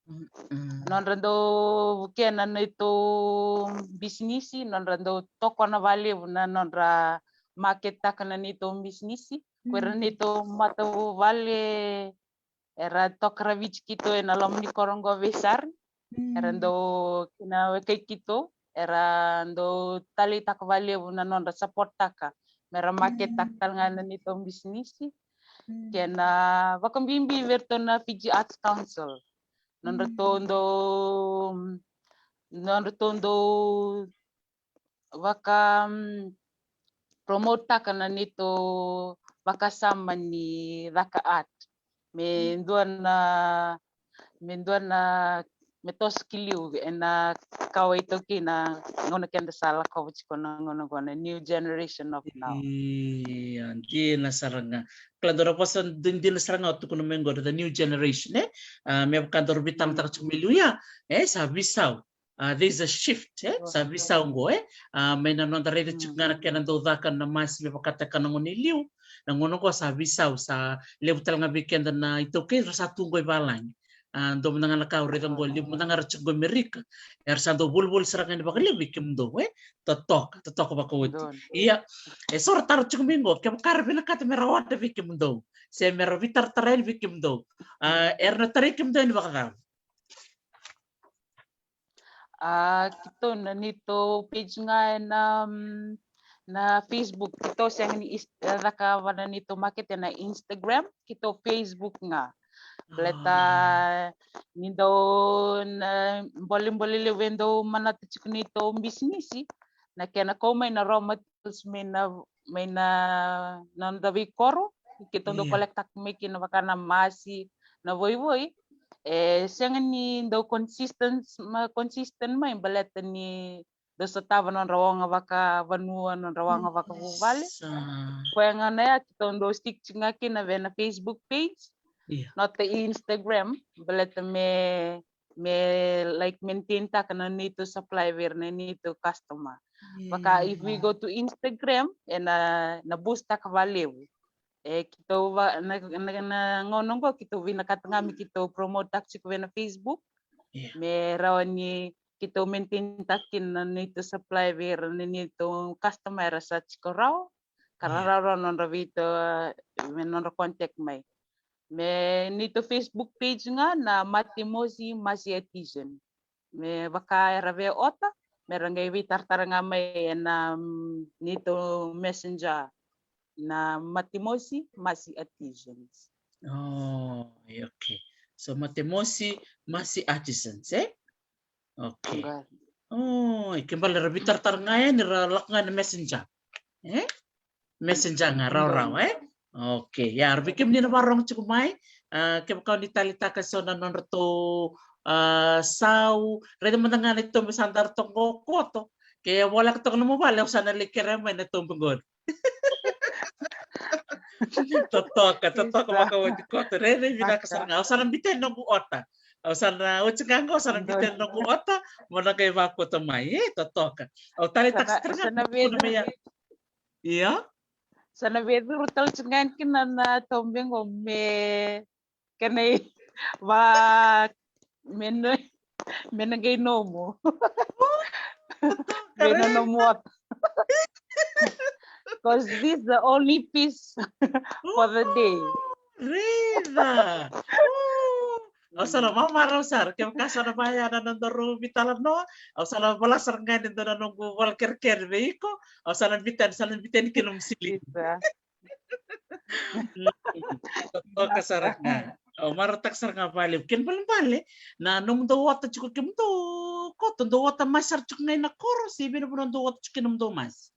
Mm-mm. Nodra dau vukea na neitou bisinisi, nodra dau tokona vakalevu na nodra maketaka na neitou bisinisi. Ko ira, mm, neitou matavuvale era toka raviti keitou ena loma ni koro qo, Veisari. Era, mm, dau, kei na wekai keitou era dau taleitaka vakalevu na nodra support-taka mera maketaka, mm, tale ga na neitou bisinisi. Mm. Kei na vakabibi vei iratou na Fiji Arts Council. Nodratou, mm, dau, nodratou dau vaka, mm, promote-taka na neitou vakasama ni caka art. Me, mm, dua na, me dua na, me toso ki liu ena kawa iTaukei na gauna keda sa lakova tiko na gauna qo, na new generation of now. Ia, dina sara ga. Kila, dua na vosa di-, dina sara ga o tukuna mai qo, the new generation, e? A, me vaka daru veitalanoataka tiko mai liu ya, e, sa veisau. A, there's a shift, e? Sa veisau qo, e? A, mai na noda raica tiko ga na kena dau caka na masi me vakataka na gone i liu. Na gauna qo sa veisau, sa levu tale ga vei keda na iTaukei ra sa tu qo i valagi. A, dua mada ga na ka au raica qo, levu mada ga ra tiko qo i Merika, era sa dau volivoli sara ga yani vakalevu vei kemudou, e? Totoka, totoka vakaoti. Ia, e so ra taro tiko mai qo, kevaka ra vinakata mera order vei kemudou, se mera veitaratara yani vei kemudou, a, era na tarai kemudou yani vakacava? A, keitou na neitou page ga ena, mm, na Facebook. Keitou sega ni is-, e, cakava na neitou market ena Instagram, keitou Facebook ga. Baleta ni dau na bolebole levu e dau manata tiko neitou bisinisi, na kena kau mai na raw materials mai na, mai na, na noda veikoro, keitou dau collect-taka mai kina vaka na masi, na voivoi. E sega ni dau consistent, ma consistent mai baleta ni dau sotava nodra waqa vakavanua, nodra waqa vakavuvale. Koya ga na ya keitou dau stick tiko ga kina vei na Facebook page, nota Instagram, baleta me, me, like, maintain-taka na neitou supply vei ira na neitou customer. Vaka if we go to Instagram, ena, na boost-taka vakalevu. E, keitou va-, na, na, na gauna qo keitou vinakata ga me keitou promote-taka tiko vei na Facebook. Me rawa ni keitou maintain-taka kina na neitou supply vei ira na neitou customer era sa tiko rawa, ka ra rawarawa nodra veitou, me nodra contact mai. Me neitou Facebook page ga na Matemosi Masi Artisan. Me vaka era via order, mera qai veitaratara ga mai ena, mm, neitou Messenger na Matemosi Masi Artisans. Oh, okay. So Matemosi Masi Artisans, e? Okay. Oh, e ke bale ra veitaratara ga yani, ra lako ga ena Messenger. E? Messenger ga, rawarawa, e? Okay, ia, ra vei kemuni na vakarorogo tiko mai, a, kevaka ni taleitaka eso na nodratou, a, sau, raica mada ga na itovo me sa dara toka qo koto. Ke voleka toka nomu vale, au sa na lai kerea mai na tovo qori. Totoka, totoka vakaoti koto. Rairai vinaka sara ga. Au sa na biuta noqu order. Au sa na oti ga qo, au sa na biuta na noqu ota mo na qai vakauta mai. E, totoka. Au taleitaka sara ga na vei, io. Sa na via curu tale tiko ga yani kina na tobe qo me kena i va me na, me na qai nomu. Me na nomu ota. Because this is the only piece for the day. Raica. Au sa na mamarau sara, kevaka sa na vaya na nodaru veitalanoa, au sa na vola sara ga ni dua na noqu vola kerekere vei iko, au sa na biuta, sa na biuta ni kina musili. Totoka sara ga. Au marautaka sara ga vakalevu. Kena ibalebale na nomudou ota tiko kemudou koto, dou ota masi sara tiko ga ina koro, se vei na vanua dou ota tiko kina nomudou masi?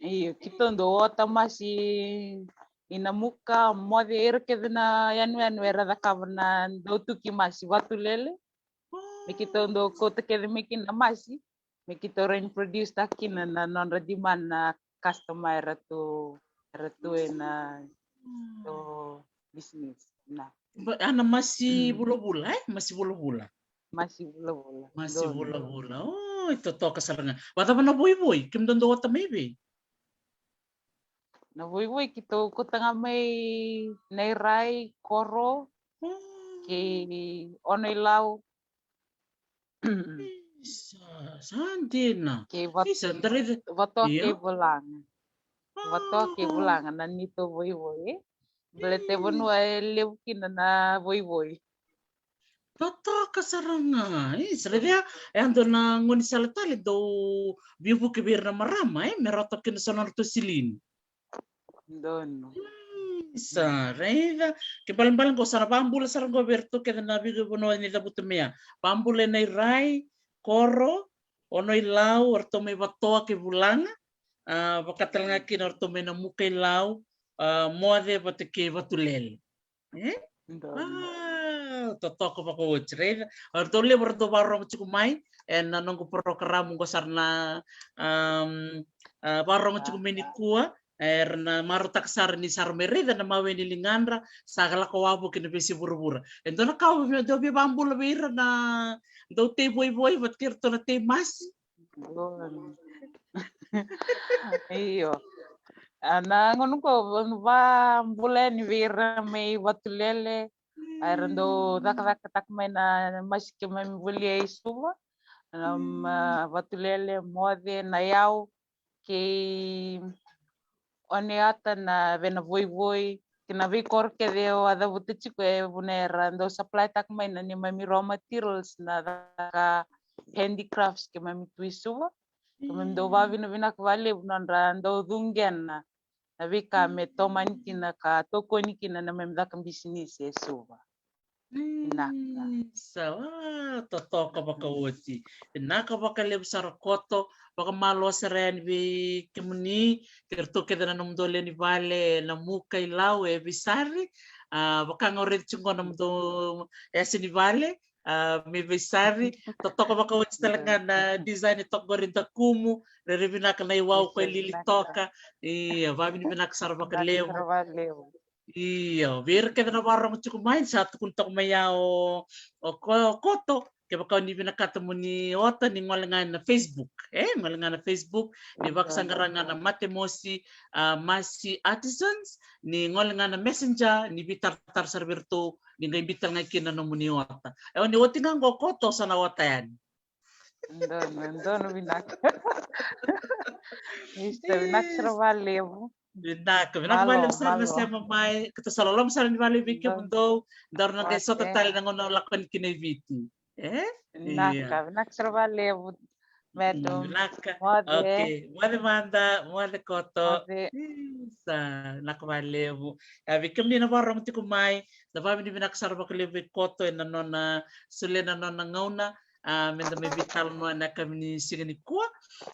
Io, keitou dou ota masi ina Muka, Moce, ira kece na yanuyanu era cakava na dau tuki masi, Vatulele. Me keitou dau kauta kece mai kina na masi me keitou rawa ni produce taka kina na nodra demand na customer era tu, era tu ena business na. Ana masi vulavula, e? Masi vulavula. Masi vulavula. Masi vulavula. O, e totoka sara ga. Vacava na voivoi kemudou dau ota mai vei? Na voivoi keitou kauta ga mai Nairai, Koro kei Ono-i-Lau. Isa, sa dina. Kei Vatoa kei Vulaga. Vatoa kei Vulaga na neitou voivoi. Baleta e vanua e levu kina na voivoi. Totoka sara ga. Isa, raica, e a dua na gaunisala tale dau veivuke vei ira na marama, e, me rawa toka kina so na nodratou silini. Donu. Isa, raica. Kena ibalebale qo sa na vakabula sara qo vei iratou kece na veivanua ni cavuta mai ya. Vakabula e Nairai, Koro, Ono-i-Lau, o ratou mai Vatoa kei Vulaga. A, vaka tale ga kina o ratou mai na Muka-i-Lau, a, Moce vata kei Vatulele. E? Totoka vakaoti, raica. O ratou levu o ratou vakarorogo tiko mai ena noqu porokaramu qo sara na, a, vakarorogo tiko mai nikua. Era na marautaka sara ni sa ra mai raica na mawe ni ligadra, sa lako wavoki na veiyasai vuravura. E dua na ka au via, dau via vakabula vei ira na dau tei voivoi vata kei iratou na tei masi. Io. A, na gauna qo au vakabula yani vei ira mai Vatulele, a, era dau cakacakataka mai na masi keimami volia i Suva. Na, a, Vatulele, Moce, Nayau kei Oneata, na vei na voivoi kei na veikoro kece au a cavuta tiko, e vuna era dau supply taka mai na neimami raw materials, na caka handicrafts keimami tu i Suva. Keimami dau vakavinavinaka vakalevu nodra dau cuqena na veika me tomani kina ka tokoni kina na neimami caka bisinisi e Suva. Vinaka. Isa, a, totoka vakaoti. Vinaka vakalevu sara Koto, vakamalua sara yani vei kemuni kei iratou kece na nomudou lewe ni vale na Muka-i-Lau e Veisari. A, vaka ga au raica tiko qo na nomudou yasa ni vale, a, mai Veisari. Totoka vakaoti tale ga na design e toka qori, dakumu, rairai vinaka na iwau ko e lili toka. Ia, vakavinavinaka sara vakalevu. Io, vei ira kece na vakarorogo tiko mai, sa tukuna toka mai ya o, o Ko-, Koto, kevaka o ni vinakata mo ni ota, ni gole ga ena Facebook, e, gole ga na Facebook, ni vakasaqara ga na Matemosi, a, Masi Artisans, ni gole ga na Messenger, ni veitaratara sara vei iratou, ni qai biuta ga kina na nomuni ota. E, o ni oti ga qo Koto, sa na ota yani. Donu, donu, vinaka. Isa, vinaka sara vakalevu. Vinaka, vinaka vakalevu sara na sema mai. Keitou sa loloma sara ni vakalevu vei kemudou. Daru na qai sota tale na gauna o lako yani kina i Viti. E? Vinaka, vinaka sara vakalevu, madam. Vinaka. Moce. Okay, moce mada, moce Koto. Isa, vinaka vakalevu. Ia, vei kemuni na vakarorogo tiko mai, na vakavinavinaka sara vakalevu vei Koto ena nona solia na nona gauna. A, meda mai veitalanoa ena yakavi ni siga nikua,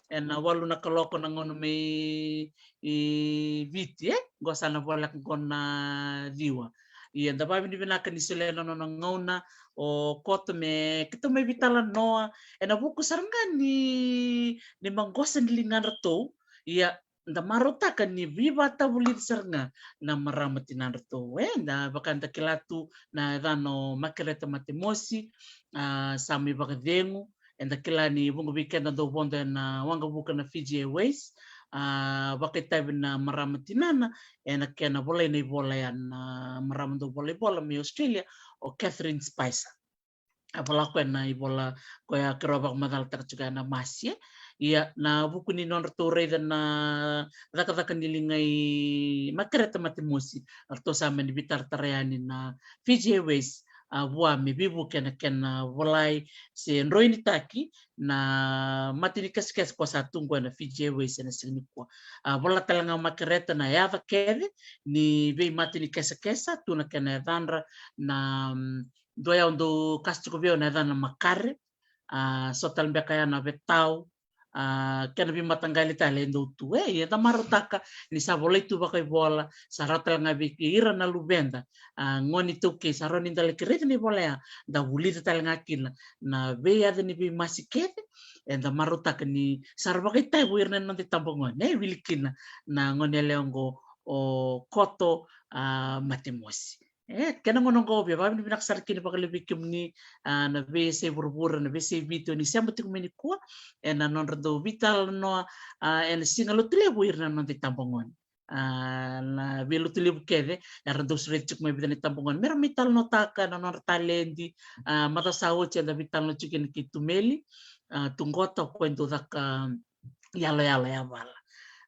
ena walu na kaloko na gauna mai i Viti, e? Qo sa na voleka qo na ciwa. Ia, da vakavinavinaka ni solia na nona gauna o Koto me keitou mai veitalanoa ena vuku sara ga ni, ni maqosa ni ligadratou. Ia, da marautaka ni veivatavulici sara ga na marama tinadratou, e, da vaka da kila tu na yacana o Makereta Matemosi, a, sa mai vakacegu, eda kila ni vuqa vei keda dau vodo ena waqavuka na Fiji Airways, a, vakaitavi na marama tinana ena kena volai na ivola ya na marama dau vola ivola mai Australia, o Catherine Spicer. A vola o koya na ivola koya keirau vakamacalataka tiko ya na masi, e. Ia, na vuku ni nodratou raica na cakacaka ni liga i Makereta Matemosi, eratou sa mani veitaratara yani na Fiji Airways, a, vua me veivuke ena kena volai se droinitaki na mate ni kesakesa ko sa tu qo ena Fiji Airways ena siga nikua. A, vola tale ga o Makereta na yaca kece ni veimate ni kesakesa, tu na kena yacadra na, mm, dua ya au dau kasa tiko vei au na yacana Makare, a, so tale beka ya na Vetau, a, kena veimataqali tale e dau tu. E, ia da marautaka ni sa volai tu vakaivola, sa rawa tale ga vei ira na luveda, a, gone iTaukei, sa rawa ni da laki raica na ivola ya, da vulica tale ga kina na veiyaca ni veimasi kece. Eda marautaka ni sa ra vakaitavi vei ira na noda itabagone, e, wili kina na gone yalewa oqo o Koto, a, Matemosi. E, kena gauna oqo au via vakavinavinaka sara kina vakalevu vei kemuni, a, na veiyasai vuravura, na veiyasai Viti o ni sema tiko mai nikua ena nodra dau veitalanoa, a, ena Siga Lotulevu o ira na noda itabagone. A, na veilotulevu kece era dau sureti tiko mai e vica na itabagone me ra mai talanoataka na nodra taledi. A, macawa sa oti eda veitalanoa tiko kina kei Tumeli, a, Tuqota, o koya e dau caka iyaloyalo yavala.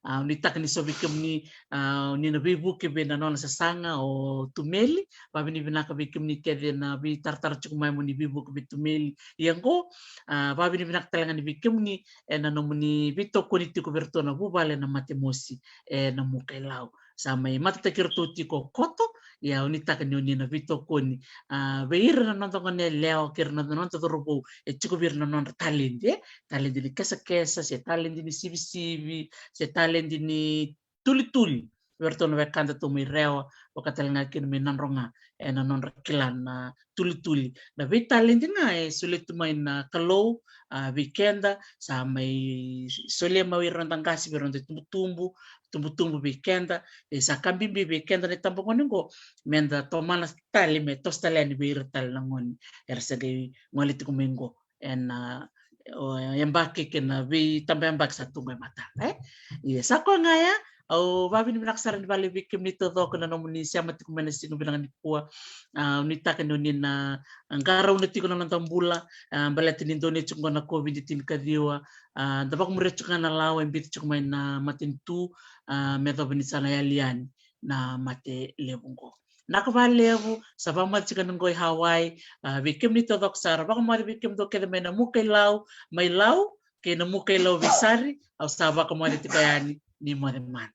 A, au nuitaka ni so vei kemuni, a, ni na veivuke vei na nona sasaga o Tumeli. Vakavinavinaka vei kemuni kece na veitaratara tiko mai mo ni veivuke vei Tumeli. Ia oqo, a, vakavinavinaka tale ga ni vei kemuni ena nomuni veitokoni tiko vei iratou na vuvale na Matemosi ena Muka i Lau. Sa mai matataki iratou tiko o Koto, ia au nuitaka ni o ni na veitokoni, a, vei ira na noda gone yalewa kei ira na noda cauravou e tiko vei ira na nodra taledi, e, taledi ni kesakesa, se taledi ni sivisivi, se taledi ni tulituli. Vei iratou na wekadatou mai Rewa, vaka tale ga kina mai Nadroga, ena nodra kila na tulituli. Na veitaledi ga e solia tu mai na Kalou, a, vei keda, sa mai solia mai o ira na noda qase vei ira na noda itubutubu, tubutubu vei keda, e sa ka bibi vei keda na itabagone oqo, meda tomana tale, me toso tale yani vei ira tale na gone era se qai gole tiko mai oqo ena, o, yabaki kei na veitabayabaki sa tu qo e mataka, e. Ia, sa koya ga ya, au vakavinavinaka sara ni vale vei kemuni taucoko na nomuni sema tiko mai na siga vinaka nikua. A, au nuitaka ni o ni na qarauna tiko na noda bula, a, baleta ni dau ni tiko qo na COVID tinikaciwa, a, da vakamuria tiko ga na lawa e biuta tiko mai na matanitu, a, me yacova ni sa na yali yani na mate levu qo. Naka valevu, sa vakamoce tiko yani qo i Hawaii, a, vei kemuni taucoko sara, vakamoce vei kemudou kece mai na Muka i Lau, mai Lau, kei na Muka i Lau Veisari, au sa vakamoce tiko yani, ni moce mada.